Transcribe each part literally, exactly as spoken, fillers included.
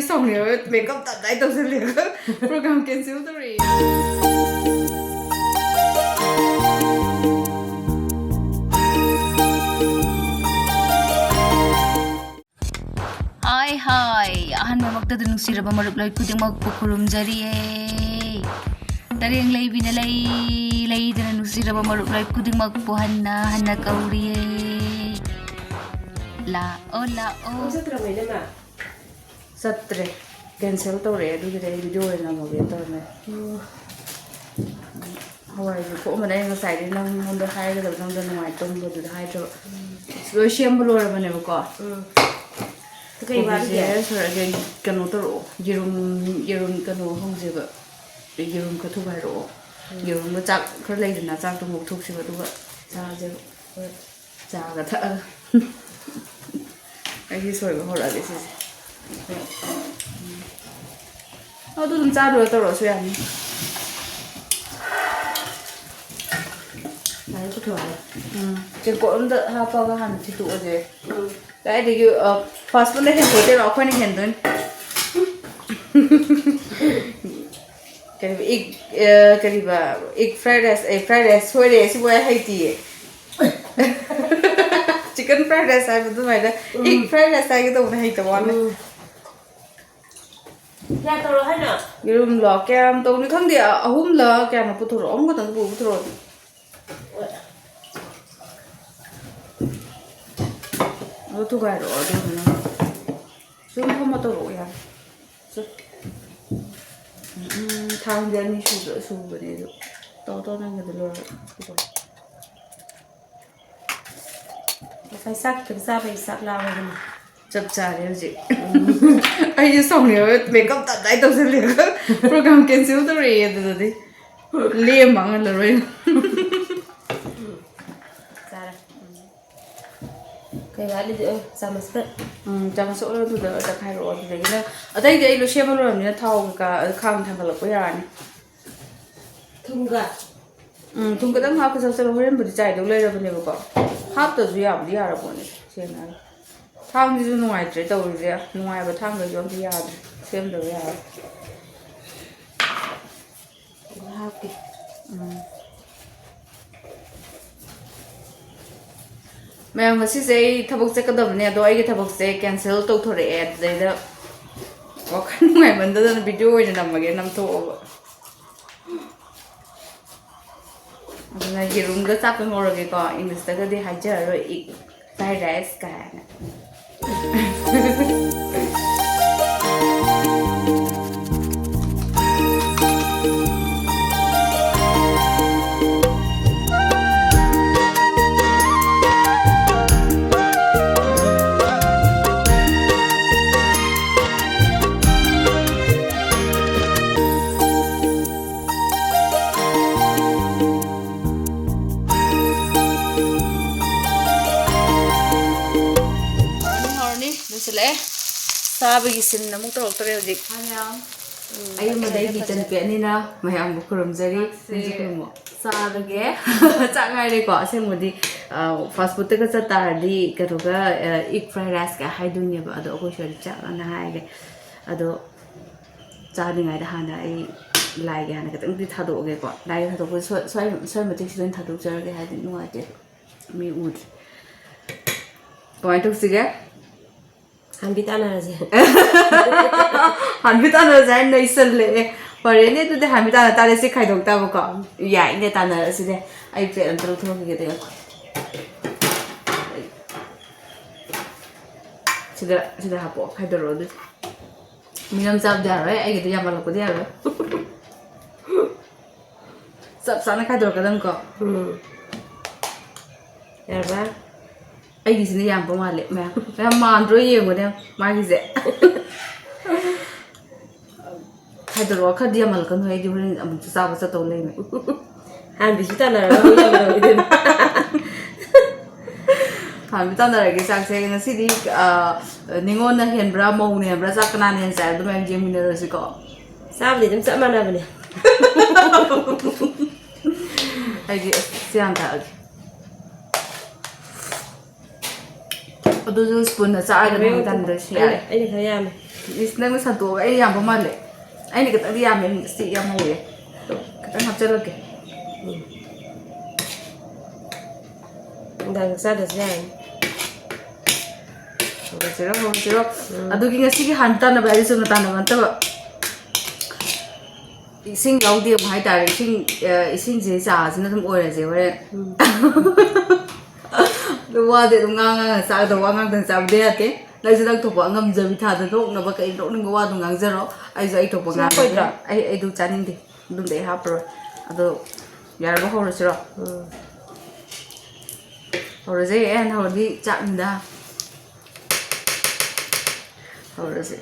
ꯁꯥꯎꯅꯤꯡꯉꯦ, ꯃꯦꯀꯞ ꯇꯞ ꯇꯥꯏ ꯇꯧꯁꯜꯂꯦ꯫ ꯄ꯭ꯔꯣꯒ꯭ꯔꯥꯝ ꯀꯦꯟꯁꯦꯜ ꯇꯧꯔꯛꯑꯦ꯫ ꯍꯥꯏ ꯍꯥꯏ, ꯑꯍꯥꯟꯕꯃꯛꯇꯗ ꯅꯨꯡꯁꯤꯔꯕ ꯃꯔꯨꯞ ꯂꯣꯏ ꯈꯨꯗꯤꯡꯃꯛꯄꯨ ꯈꯨꯔꯨꯝꯖꯔꯤꯌꯦ꯫ ꯇꯔꯦꯡ ꯂꯩꯕꯤꯅ ꯂꯩ ꯂꯩꯗꯅ ꯅꯨꯡꯁꯤꯔꯕ ꯃꯔꯨꯞ ꯂꯣꯏ ꯈꯨꯗꯤꯡꯃꯛꯄꯨ ꯍꯟꯅ ꯍꯟꯅ ꯀꯧꯔꯤꯌꯦ꯫ ꯂꯥꯛꯑꯣ ꯂꯥꯛꯑꯣ꯫ ꯆꯠꯇ꯭ꯔꯕꯣ ꯏꯅꯝꯃ? ꯆꯠꯇ꯭ꯔꯦ꯫ ꯀꯦꯟꯁꯦꯜ ꯇꯧꯔꯛꯑꯦ, ꯑꯗꯨꯒꯤꯗꯤ ꯑꯩ ꯚꯤꯗꯤꯑꯣ ꯑꯣꯏꯅ ꯅꯝꯃꯒꯦ ꯇꯧꯔꯝꯃꯦ꯫ ꯍꯋꯥꯏꯁꯨ ꯊꯣꯛꯑꯝꯕꯅꯦ, ꯑꯩ ꯉꯁꯥꯏꯗꯩ ꯅꯪꯉꯣꯟꯗ ꯍꯥꯏꯒꯗꯕ, ꯅꯪꯗꯣ ꯅꯨꯡꯉꯥꯏꯇꯕꯗꯨꯗ ꯍꯥꯏꯗ꯭ꯔꯕ꯫ ꯂꯣꯏ ꯁꯦꯝꯕ ꯂꯣꯏꯔꯕꯅꯦꯕꯀꯣ꯫ ꯎꯝ꯫ ꯀꯩ ꯀꯣꯕꯤꯁꯦ ꯋꯥꯠꯂꯤꯒꯦ? ꯁꯣꯏꯔꯒꯦ, ꯀꯩꯅꯣ ꯇꯧꯔꯛꯑꯣ, ꯌꯦꯔꯨꯝ, ꯌꯦꯔꯨꯝ ꯀꯩꯅꯣ ꯍꯧꯖꯦꯕ꯫ ꯌꯦꯔꯨꯝ ꯈꯔ ꯊꯨꯒꯥꯏꯔꯛꯑꯣ꯫ ꯎꯝ꯫ ꯌꯦꯔꯨꯝꯒ ꯆꯥꯛ ꯈꯔ ꯂꯩꯗꯅ, ꯆꯥꯛꯇꯣ ꯉꯧꯊꯣꯛꯁꯦꯕ, ꯑꯗꯨꯒ ꯆꯥꯁꯦꯕ꯫ ꯍꯣꯏ꯫ ꯆꯥꯒ ꯊꯛꯑꯒ꯫ ꯑꯩꯒꯤ ꯁꯣꯏꯕ ꯍꯧꯔꯛꯑꯒꯦ ꯁꯤꯁꯦ꯫ ꯑꯗꯨ ꯑꯗꯨꯝ ꯆꯥ ꯂꯣꯏꯔ ꯇꯧꯔꯛꯑꯁꯨ ꯌꯥꯅꯤ꯫ ꯌꯥꯔꯦ, ꯄꯨꯊꯣꯛꯑꯒꯦ꯫ ꯎꯝ, ꯇꯦꯡꯀꯣꯠ ꯑꯝꯗ ꯍꯥꯞꯄꯒ ꯍꯥꯟꯅ ꯊꯤꯠꯇꯣꯛꯑꯁꯦ꯫ ꯎꯝ꯫ ꯀꯥꯏꯗꯒꯤ, ꯑ, fast foodꯅ ꯍꯦꯟꯄꯣꯠꯇꯦꯕ, ꯑꯩꯈꯣꯏꯅ ꯍꯦꯟꯗꯣꯏꯅꯤ꯫ ꯀꯔꯤꯕ, egg, ꯑ, ꯀꯔꯤꯕ, egg fried rice, ꯑꯦ, fried rice ꯁꯣꯏꯔꯦ, ꯁꯤꯕꯨ ꯑꯩ ꯍꯩꯇꯤꯌꯦ꯫ Chicken fried rice ꯍꯥꯏꯕ ꯑꯗꯨꯃꯥꯏꯅ, ꯎꯝ꯫ Egg fried rice ꯍꯥꯏꯒꯦ ꯇꯧꯕꯅꯦ, ꯍꯩꯇꯕ ꯋꯥꯅꯦ꯫ ꯎꯝ꯫ ꯀꯌꯥ ꯇꯧꯔꯣ ꯍꯥꯏꯅꯣ? ꯌꯦꯔꯨꯝꯂꯣ? ꯀꯌꯥꯝ ꯇꯧꯅꯤ ꯈꯪꯗꯦ, ꯑ-, ꯑꯍꯨꯝꯂ ꯀꯌꯥꯅꯣ ꯄꯨꯊꯣꯔꯛꯑꯣ, ꯑꯍꯨꯝ ꯈꯛꯇꯪ ꯄꯨ-, ꯄꯨꯊꯣꯔꯛꯑꯣ꯫ ꯍꯣꯏ꯫ ꯑꯗꯨ ꯊꯨꯒꯥꯏꯔꯛꯑꯣ, ꯑꯗꯨꯗꯨꯅ ꯁꯨꯝ ꯐꯝꯃ ꯇꯧꯔꯛꯑꯣ, ꯌꯥꯔꯦ꯫ ꯁꯨ-, ꯎꯝ, ꯊꯥꯡꯁꯦ ꯑꯅꯤ ꯁꯨꯕ-, ꯁꯨꯕꯅꯦ ꯑꯗꯨ꯫ ꯇꯧ, ꯇꯧ, ꯅꯪꯒꯤꯗꯨ ꯂꯣꯏꯔꯒ ꯄꯨꯊꯣꯔꯛꯑꯣ꯫ ꯉꯁꯥꯏ ꯆꯥꯛ ꯈꯤꯇꯪ ꯆꯥꯕꯩ ꯆꯥꯛ ꯂꯥꯝꯃꯕꯅꯤ꯫ ꯆꯞ ꯆꯥꯔꯦ ꯍꯧꯖꯤꯛ꯫ ꯑꯩꯁꯦ ꯁꯥꯎꯅꯤꯡꯉꯦ, ꯃꯦꯀꯞ ꯇꯞ ꯇꯥꯏ ꯇꯧꯁꯜꯂꯦ꯫ ꯄ꯭ꯔꯣꯒ꯭ꯔꯥꯝ ꯀꯦꯟꯁꯦꯜ ꯇꯧꯔꯛꯑꯦ ꯑꯗꯨꯗꯗꯤ꯫ ꯂꯦꯝ ꯃꯥꯡꯍꯜꯂꯔꯣꯏ꯫ ꯆꯥꯔꯦ꯫ ꯀꯩ ꯋꯥꯠꯂꯤꯗꯤ? ꯑꯣ, ꯆꯥꯃꯁ ꯈꯔ꯫ ꯎꯝ, ꯆꯥꯃꯁ ꯑꯣꯏꯔꯣ ꯑꯗꯨꯗ ꯇꯛꯈꯥꯏꯔꯛꯑꯣ꯫ ꯑꯗꯨꯗꯒꯤ ꯅꯪ ꯑꯇꯩꯗꯤ ꯑꯩ ꯂꯣꯏ ꯁꯦꯝꯕ ꯂꯣꯏꯔꯕꯅꯤꯅ ꯊꯥꯎ ꯀꯩꯀꯥ ꯈꯥꯡ ꯊꯥꯡꯒꯠꯂꯛꯄ ꯌꯥꯔꯅꯤ꯫ ꯊꯨꯝꯒ? ꯎꯝ, ꯊꯨꯝ ꯈꯤꯇꯪ ꯍꯥꯞꯄ ꯆꯠꯆꯔꯣ, ꯍꯣꯔꯦꯟꯕꯨꯗꯤ ꯆꯥꯏꯗꯧ ꯂꯩꯔꯕꯅꯦꯕꯀꯣ꯫ ꯍꯥꯞꯇ꯭ꯔꯁꯨ ꯌꯥꯕꯨꯗꯤ ꯌꯥꯔꯕꯣꯅꯦ, ꯁꯦꯡꯅ ꯍꯥꯏꯔꯒ꯫ ꯊꯥꯡꯁꯤꯁꯨ ꯅꯨꯡꯉꯥꯏꯇ꯭ꯔꯦ ꯇꯧꯔꯤꯁꯦ꯫ ꯅꯨꯡꯉꯥꯏꯕ ꯊꯥꯡꯒꯁꯨ ꯑꯝꯇ ꯌꯥꯗ꯭ꯔꯦ꯫ ꯁꯦꯝꯗꯕ ꯌꯥꯔꯣꯏ꯫ ꯁꯤꯗ ꯍꯥꯞꯀꯦ꯫ ꯎꯝ꯫ ꯃꯌꯥꯝ, ꯉꯁꯤꯁꯦ ꯑꯩ ꯊꯕꯛ ꯆꯠꯀꯗꯕꯅꯦ, ꯑꯗꯣ ꯑꯩꯒꯤ ꯊꯕꯛꯁꯦ cancel ꯇꯧꯊꯣꯔꯛꯑꯦ꯫ ꯑꯗꯨꯗꯩꯗ ꯋꯥꯈꯜ ꯅꯨꯡꯉꯥꯏꯃꯟꯗꯗꯅ video ꯑꯣꯏꯅ ꯅꯝꯃꯒꯦ, ꯅꯝꯊꯣꯛꯑꯕ꯫ ꯑꯗꯨꯅ ꯌꯦꯔꯨꯝꯒ ꯆꯥꯛꯀ ꯉꯧꯔꯒꯦꯀꯣ꯫ English ꯇꯒꯗꯤ ꯍꯥꯏꯖꯔꯔꯣꯏ, egg fried rice ꯀꯥꯏꯅ꯫ ꯍꯧꯔꯅꯤ, ꯍꯧꯔꯅꯤ꯫ ꯂꯣꯏꯁꯤꯜꯂꯛꯑꯦ꯫ ꯆꯥꯕꯒꯤ scene ꯑꯃꯨꯛ ꯇꯧꯔꯛꯇꯣꯔꯦ ꯍꯧꯖꯤꯛ꯫ ꯃꯌꯥꯝ꯫ ꯎꯝ, ꯑꯌꯨꯝꯕꯗ ꯑꯩꯒꯤ ꯏꯆꯟꯅꯨꯄꯤ ꯑꯅꯤꯅ ꯃꯌꯥꯝꯕꯨ ꯈꯨꯔꯨꯝꯖꯔꯤ꯫ ꯆꯥꯛꯁꯦ ꯅꯪꯁꯨ ꯈꯨꯔꯨꯝꯃꯣ꯫ ꯆꯥꯔꯒꯦ꯫ ꯆꯥꯛ ꯉꯥꯏꯔꯦꯀꯣ꯫ ꯑꯁꯦꯡꯕꯗꯤ, ꯑ, fast food ꯇꯒ ꯆꯠ ꯇꯥꯔꯗꯤ ꯀꯩꯅꯣꯒ, ꯑ, egg fried rice ꯀ ꯍꯥꯏꯗꯣꯏꯅꯦꯕ꯫ ꯑꯗꯣ ꯑꯩꯈꯣꯏ ꯁꯤꯗꯗꯤ ꯆꯥꯛ ꯉꯟꯅ ꯍꯥꯏꯔꯒꯦ꯫ ꯑꯗꯣ ꯆꯥꯗ꯭ꯔꯤꯉꯩꯗ ꯍꯥꯟꯅ ꯑꯩ ꯂꯥꯏꯒꯤ ꯍꯥꯟꯅ ꯈꯤꯇꯪꯗꯤ ꯊꯥꯗꯣꯛꯑꯒꯦꯀꯣ꯫ ꯂꯥꯏꯒꯤ ꯊꯥꯗꯣꯛꯄꯁꯦ ꯁ꯭ꯋꯥꯏ, ꯁ꯭ꯋꯥꯏ, ꯁ꯭ꯋꯥꯏ ꯃꯇꯦꯛꯁꯤꯗ ꯑꯣꯏꯅ ꯊꯥꯗꯣꯛꯆꯔꯒꯦ, ꯍꯥꯏꯗꯤ ꯅꯨꯡꯉꯥꯏꯇꯦ꯫ ꯃꯤ ꯎꯗ꯭ꯔꯦ꯫ ꯀꯃꯥꯏꯅ ꯇꯧꯁꯤꯒꯦ? ꯍꯥꯟꯕꯤ ꯇꯥꯟꯅꯔꯁꯦ꯫ ꯍꯥꯟꯕꯤ ꯇꯥꯟꯅꯔꯁꯦ ꯍꯥꯏꯅ ꯅꯩꯁꯜꯂꯛꯑꯦ꯫ ꯐꯔꯦꯅꯦ, ꯑꯗꯨꯗꯤ ꯍꯥꯟꯕꯤ ꯇꯥꯟꯅ ꯇꯥꯔꯦ꯫ ꯁꯤ ꯈꯥꯏꯗꯣꯛ ꯇꯥꯕꯀꯣ꯫ ꯌꯥꯏꯅꯦ, ꯇꯥꯟꯅꯔꯁꯤꯅꯦ꯫ ꯑꯩ plate ꯑꯝꯇ ꯂꯧꯊꯣꯛꯈꯤꯒꯦ, ꯑꯗꯨꯒ꯫ ꯁꯤꯗ, ꯁꯤꯗ ꯍꯥꯞꯄꯛꯑꯣ, ꯈꯥꯏꯗꯣꯔꯛꯑꯣ ꯑꯗꯨꯗꯤ꯫ ꯃꯤꯅꯝ ꯆꯥꯕꯗꯤ ꯌꯥꯔꯣꯏ, ꯑꯩꯒꯤꯗꯤ ꯌꯥꯝꯃꯜꯂꯛꯄꯗꯤ ꯌꯥꯔꯣꯏ꯫ ꯆꯞ ꯆꯥꯅ ꯈꯥꯏꯗꯣꯔꯛꯀꯗꯕꯅꯤꯀꯣ꯫ ꯎꯝ꯫ ꯌꯥꯔꯕ? ꯑꯩꯒꯤꯁꯤꯅ ꯌꯥꯝꯕ ꯃꯥꯜꯂꯦ, ꯃꯌꯥꯝ꯫ ꯃꯌꯥꯝ ꯃꯥꯟꯗ꯭ꯔꯣ? ꯌꯦꯡꯉꯨꯅꯦ ꯃꯥꯒꯤꯁꯦ꯫ ꯈꯥꯏꯗꯣꯔꯛꯑꯣ, ꯈꯔꯗꯤ ꯌꯥꯝꯃꯜꯂꯛꯀꯅꯨ, ꯑꯩꯗꯤ ꯍꯣꯔꯦꯟ ꯑꯃꯨꯛꯁꯨ ꯆꯥꯕ ꯆꯠꯇꯧ ꯂꯩꯅꯦ꯫ ꯍꯥꯟꯕꯤꯁꯨ ꯇꯥꯟꯅꯔꯒ ꯑꯃꯨꯛ ꯌꯥꯝꯃꯜꯂꯛꯑꯣꯏꯗꯣꯏꯕ꯫ ꯍꯥꯟꯕꯤ ꯇꯥꯟꯅꯔꯒꯦ ꯆꯥꯛꯁꯦ꯫ ꯉꯁꯤꯗꯤ, ꯑ, ꯅꯤꯉꯣꯜꯅ ꯍꯦꯟꯕ꯭ꯔꯥ, ꯃꯧꯅ ꯍꯦꯟꯕ꯭ꯔꯥ, ꯆꯥꯛ ꯀꯅꯥꯅ ꯍꯦꯟꯅ ꯆꯥꯏ? ꯑꯗꯨ ꯃꯌꯥꯝ ꯌꯦꯡꯃꯤꯟꯅꯔꯁꯤꯀꯣ꯫ ꯆꯥꯕꯗꯤ ꯑꯗꯨꯝ ꯆꯞ ꯃꯥꯟꯅꯕꯅꯦ꯫ ꯑꯩꯗꯤ ꯁꯤ ꯍꯥꯟꯅ ꯊꯛꯑꯒꯦ꯫ ꯑꯗꯨꯁꯨ ꯁ꯭ꯄꯨꯟꯅ ꯆꯥꯔꯒ ꯍꯣꯔꯦꯟ ꯅꯪ ꯇꯟꯗ꯭ꯔꯁꯨ ꯑꯩꯅ, ꯌꯥꯔꯦ꯫ ꯑꯩꯅ ꯈꯔ ꯌꯥꯝꯃꯦ꯫ ꯏꯁ, ꯅꯪꯅ ꯁꯟꯇꯣꯛꯑꯒ ꯑꯩ ꯌꯥꯝꯕ ꯃꯥꯜꯂꯦ꯫ ꯑꯩꯅ ꯈꯤꯇꯪꯗꯤ ꯌꯥꯝꯃꯦ, ꯃꯤꯛꯁꯇꯤ ꯌꯥꯝ ꯍꯩꯔꯦ꯫ ꯈꯤꯇꯪ ꯍꯥꯞꯆꯜꯂꯛꯀꯦ꯫ ꯎꯝ꯫ ꯅꯨꯡꯗꯥꯡ ꯆꯥꯗ꯭ꯔꯁꯨ ꯌꯥꯔꯅꯤ꯫ ꯍꯧꯔꯁꯤꯔꯣ, ꯍꯧꯔꯁꯤꯔꯣ꯫ ꯎꯝ꯫ ꯑꯗꯨꯒꯤ ꯉꯁꯤꯒꯤ ꯍꯥꯟ ꯇꯥꯟꯅꯕ ꯍꯥꯏꯗꯤ ꯆꯨꯝꯅ ꯇꯥꯟꯅꯕ ꯅꯠꯇꯕ꯫ ꯏꯁꯤꯡ ꯌꯥꯎꯗꯦ ꯑꯃꯨꯛ ꯍꯥꯏꯇꯥꯔꯦ꯫ ꯏꯁꯤꯡ, ꯑ, ꯏꯁꯤꯡꯁꯦ ꯆꯥꯁꯤꯅ ꯑꯗꯨꯝ ꯑꯣꯏꯔꯁꯦ ꯍꯣꯔꯦꯟ꯫ ꯎꯝ꯫ ꯑꯗꯨ ꯋꯥꯗꯤ ꯑꯗꯨꯝ ꯉꯥꯡ ꯉꯥꯡꯉ ꯆꯥꯒꯗꯧꯕ, ꯋꯥ ꯉꯥꯡꯗꯅ ꯆꯥꯕꯗꯤ ꯌꯥꯗꯦ꯫ ꯅꯪꯁꯨ ꯅꯪ ꯊꯣꯛꯄ ꯉꯝꯖꯕꯤ ꯊꯥꯗ ꯅꯣꯛꯅꯕ ꯀꯩ ꯅꯣꯛꯅꯤꯡꯕ ꯋꯥꯗꯣ ꯉꯥꯡꯖꯔꯣ꯫ ꯑꯩꯁꯨ ꯑꯩ ꯊꯣꯛꯄ ꯁꯤ ꯉꯥꯡꯖꯒꯦ꯫ ꯍꯥꯞꯄꯣꯏꯗ꯭ꯔꯣ? ꯑꯩ, ꯑꯩꯗꯨ ꯆꯥꯅꯤꯡꯗꯦ꯫ ꯑꯗꯨꯝꯗꯤ ꯑꯩ ꯍꯥꯞꯄꯔꯣꯏ꯫ ꯑꯗꯣ ꯌꯥꯔꯕ ꯍꯧꯔꯁꯤꯔꯣ? ꯎꯝ꯫ ꯍꯧꯔꯁꯦ꯫ ꯑꯩꯅ ꯍꯧꯔꯗꯤ ꯆꯥꯛꯅꯤꯗ꯫ ꯍꯧꯔꯁꯦ꯫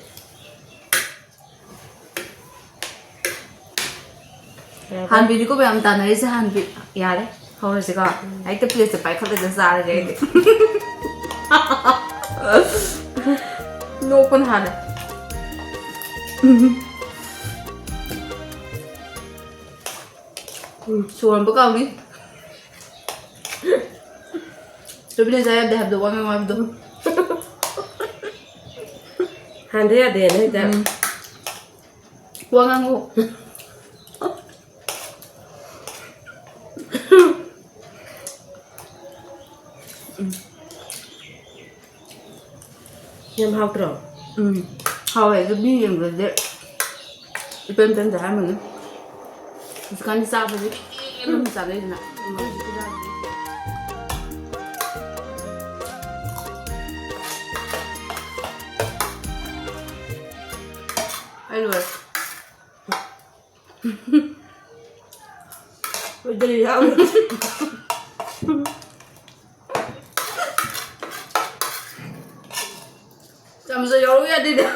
ꯌꯥꯔꯕ? ꯍꯥꯟꯕꯤꯅꯤꯀꯣ ꯃꯌꯥꯝ ꯇꯥꯟꯅꯔꯤꯁꯦ, ꯍꯥꯟꯕꯤ꯫ ꯌꯥꯔꯦ, ꯍꯧꯔꯁꯤꯀꯣ꯫ ꯎꯝ꯫ ꯍꯦꯛꯇ ꯄ꯭ꯂꯦꯠꯁꯦ ꯄꯥꯏꯈꯠꯂꯒ ꯆꯥꯔꯒꯦ ꯑꯩꯗꯤ꯫ ꯅꯣꯛꯄꯅ ꯍꯥꯜꯂꯦ꯫ ꯎꯝ꯫ ꯎꯝ, ꯁꯣꯔ ꯍꯣꯟꯕ ꯀꯥꯎꯅꯤ꯫ ꯆꯨꯞꯂꯤ ꯆꯥ ꯌꯥꯗꯦ ꯍꯥꯏꯕꯗꯣ, ꯋꯥ ꯉꯥꯡꯉꯣ ꯍꯥꯏꯕꯗꯣ꯫ ꯍꯥꯟꯗ ꯌꯥꯗꯦꯅ ꯍꯦꯛꯇ꯫ ꯎꯝ꯫ ꯋꯥ ꯉꯥꯡꯉꯣ꯫ ꯎꯝ꯫ ꯌꯥꯝ ꯍꯥꯎꯇ꯭ꯔꯣ? ꯎꯝ, ꯍꯥꯎꯋꯦ꯫ ꯑꯗꯨ ꯃꯤ ꯌꯦꯡꯕꯗꯗꯤ ꯏꯄꯦꯟ ꯄꯦꯟꯗꯦ ꯍꯥꯏꯔꯝꯃꯅꯤ꯫ ꯍꯧꯖꯤꯛꯀꯥꯟꯗꯤ ꯆꯥꯕꯁꯦ ꯀꯦꯝ ꯆꯥꯅꯩꯗꯅ꯫ ꯑꯩ ꯂꯣꯏꯔꯦ꯫ ꯑꯣꯏꯗꯔꯤ ꯌꯥꯎꯔꯦ꯫ ꯆꯥꯃꯁ ꯌꯥꯎꯔꯛꯎ ꯌꯥꯗꯦꯗ꯫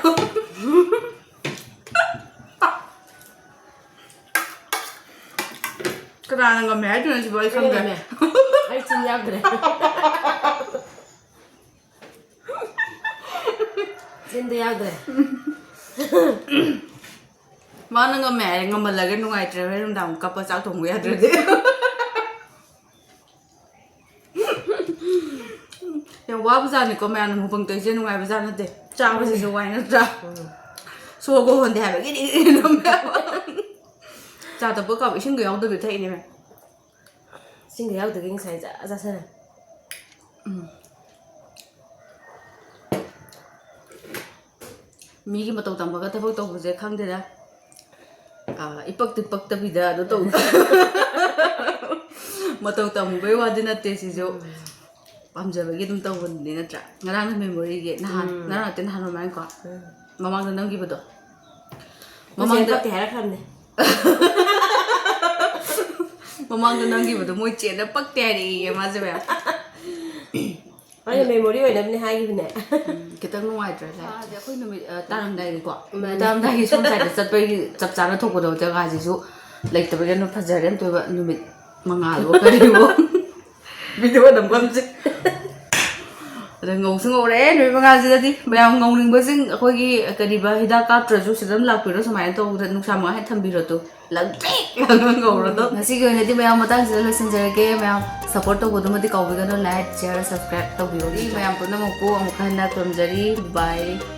ꯀꯅꯥꯅ ꯉꯝꯃꯦ ꯍꯥꯏꯗꯣꯏꯅꯣ ꯁꯤꯕꯣ? ꯑꯩ ꯑꯩ ꯈꯪꯗ꯭ꯔꯦ꯫ ꯉꯝꯃꯦ꯫ ꯑꯩ ꯆꯤꯟ ꯌꯥꯎꯗ꯭ꯔꯦ꯫ ꯆꯤꯟꯗ ꯌꯥꯎꯗ꯭ꯔꯦ꯫ ꯃꯥꯅ ꯉꯝꯃꯦ ꯍꯥꯏꯔꯦ, ꯉꯝꯃꯜꯂꯒ ꯅꯨꯡꯉꯥꯏꯇ꯭ꯔꯦ, ꯍꯣꯔꯦꯟ ꯅꯨꯡꯗꯥꯡ ꯀꯞꯄ ꯆꯥꯛ ꯊꯣꯡꯕ ꯌꯥꯗ꯭ꯔꯗꯤ꯫ ꯌꯥꯝ ꯋꯥꯕꯖꯥꯠꯅꯤꯀꯣ ꯃꯌꯥꯝꯅ ꯃꯨꯛꯕꯪ ꯇꯧꯔꯤꯁꯦ, ꯅꯨꯡꯉꯥꯏꯕꯖꯥꯠ ꯅꯠꯇꯦ꯫ ꯆꯥꯕꯁꯤꯁꯨ ꯋꯥꯏ ꯅꯠꯇ꯭ꯔꯥ? ꯁꯣꯔꯒ ꯍꯣꯟꯗꯦ ꯍꯥꯏꯕ, ꯒꯤꯔꯤ ꯒꯤꯔꯤ ꯅꯝꯃꯦ ꯍꯥꯏꯕ꯫ ꯆꯥ ꯊꯛꯄ ꯀꯥꯞ ꯏꯁꯤꯡꯒ ꯌꯥꯎꯗꯕꯤ ꯊꯛꯏꯅꯦ ꯃꯌꯥꯝ꯫ ꯏꯁꯤꯡꯒ ꯌꯥꯎꯗꯒꯤ ꯉꯁꯥꯏ ꯆꯥ ꯆꯥꯁꯟꯅ꯫ ꯎꯝ꯫ ꯃꯤꯒꯤ ꯃꯇꯧ ꯇꯝꯕꯒ ꯊꯕꯛ ꯇꯧꯕꯁꯦ ꯈꯪꯗꯦꯗ꯫ ꯑꯥ, ꯏꯄꯛꯇꯤ ꯄꯛꯇꯕꯤꯗ ꯑꯗꯨ ꯇꯧ-, ꯃꯇꯧ ꯇꯝꯃꯨꯕꯩ ꯋꯥꯗꯤ ꯅꯠꯇꯦ ꯁꯤꯁꯨ꯫ ꯄꯥꯝꯖꯕꯒꯤ ꯑꯗꯨꯝ ꯇꯧꯕꯅꯤ ꯅꯠꯇ꯭ꯔꯥ? ꯉꯔꯥꯡꯅ memoryꯒꯤ, ꯅꯍꯥꯟ, ꯎꯝ꯫ ꯉꯔꯥꯡ ꯅꯠꯇꯦ, ꯅꯍꯥꯟ ꯃꯃꯥꯡꯀꯣ? ꯎꯝ꯫ ꯃꯃꯥꯡꯗ ꯅꯝꯈꯤꯕꯗꯣ꯫ ꯃꯃꯥꯡꯗ ꯄꯛꯇꯦ ꯍꯥꯏꯔꯛꯈ꯭ꯔꯕꯅꯦ꯫ ꯃꯃꯥꯡꯗ ꯅꯝꯈꯤꯕꯗꯣ ꯃꯣꯏ ꯆꯦꯅ ꯄꯛꯇꯦ ꯍꯥꯏꯔꯛꯏꯌꯦ ꯃꯥꯁꯦ ꯃꯌꯥꯝ꯫ ꯑꯩꯅ memory ꯑꯣꯏꯅꯕꯅꯦ ꯍꯥꯏꯈꯤꯕꯅꯦ꯫ ꯎꯝ, ꯈꯤꯇꯪ ꯅꯨꯡꯉꯥꯏꯇ꯭ꯔꯥ ꯂꯥꯏꯐꯁꯦ? ꯑꯩꯈꯣꯏ ꯅꯨꯃꯤꯠ, ꯑ, ꯇꯥꯔꯝꯗꯥꯏꯒꯤꯀꯣ꯫ ꯎꯝ꯫ ꯇꯥꯔꯝꯗꯥꯏꯒꯤ ꯁꯣꯝ side ꯆꯠꯄꯒꯤ ꯆꯞ ꯆꯥꯅ ꯊꯣꯛꯄꯗꯣ ꯖꯒꯥꯁꯤꯁꯨ ꯂꯩꯇꯕꯒꯤ ꯑꯗꯨꯝ ꯐꯖꯔꯦ ꯑꯝꯇꯣꯏꯕ ꯅꯨꯃꯤꯠ ꯃꯉꯥꯜꯂꯣ ꯀꯔꯤꯕꯣ꯫ Video ꯅꯝꯐꯝꯁꯦ꯫ ꯑꯗ ꯉꯧꯁꯨ ꯉꯧꯔꯦ ꯅꯨꯃꯤꯠ ꯃꯉꯥꯁꯤꯗꯗꯤ꯫ ꯃꯌꯥꯝ ꯉꯧꯅꯤꯡꯕꯁꯤꯡ ꯑꯩꯈꯣꯏꯒꯤ ꯀꯔꯤꯕ ꯍꯤꯗꯥꯛ ꯀꯥꯞꯇ꯭ꯔꯁꯨ ꯁꯤꯗ ꯑꯗꯨꯝ ꯂꯥꯛꯄꯤꯔꯣ, ꯁꯨꯃꯥꯏꯅ ꯇꯧꯕꯗ ꯅꯨꯡꯁꯥ ꯃꯉꯥꯜ ꯍꯦꯛ ꯊꯝꯕꯤꯔꯣ ꯇꯨ꯫ ꯂꯪꯇ꯭ꯔꯤꯛ ꯂꯪꯉ ꯉꯧꯔꯗꯧ꯫ ꯉꯁꯤꯒꯤ ꯑꯣꯏꯅꯗꯤ ꯃꯌꯥꯝ ꯃꯇꯥꯡꯁꯤꯗ ꯂꯣꯏꯁꯤꯟꯖꯔꯒꯦ꯫ ꯃꯌꯥꯝ support ꯇꯧꯕꯗꯨꯃꯗꯤ ꯀꯥꯎꯕꯤꯒꯅꯨ, like, share, subscribe ꯇꯧꯕꯤꯌꯣ꯫ ꯃꯌꯥꯝ ꯄꯨꯝꯅꯃꯛꯄꯨ ꯑꯃꯨꯛ ꯍꯟꯅ ꯈꯨꯔꯨꯝꯖꯔꯤ꯫ Bye꯫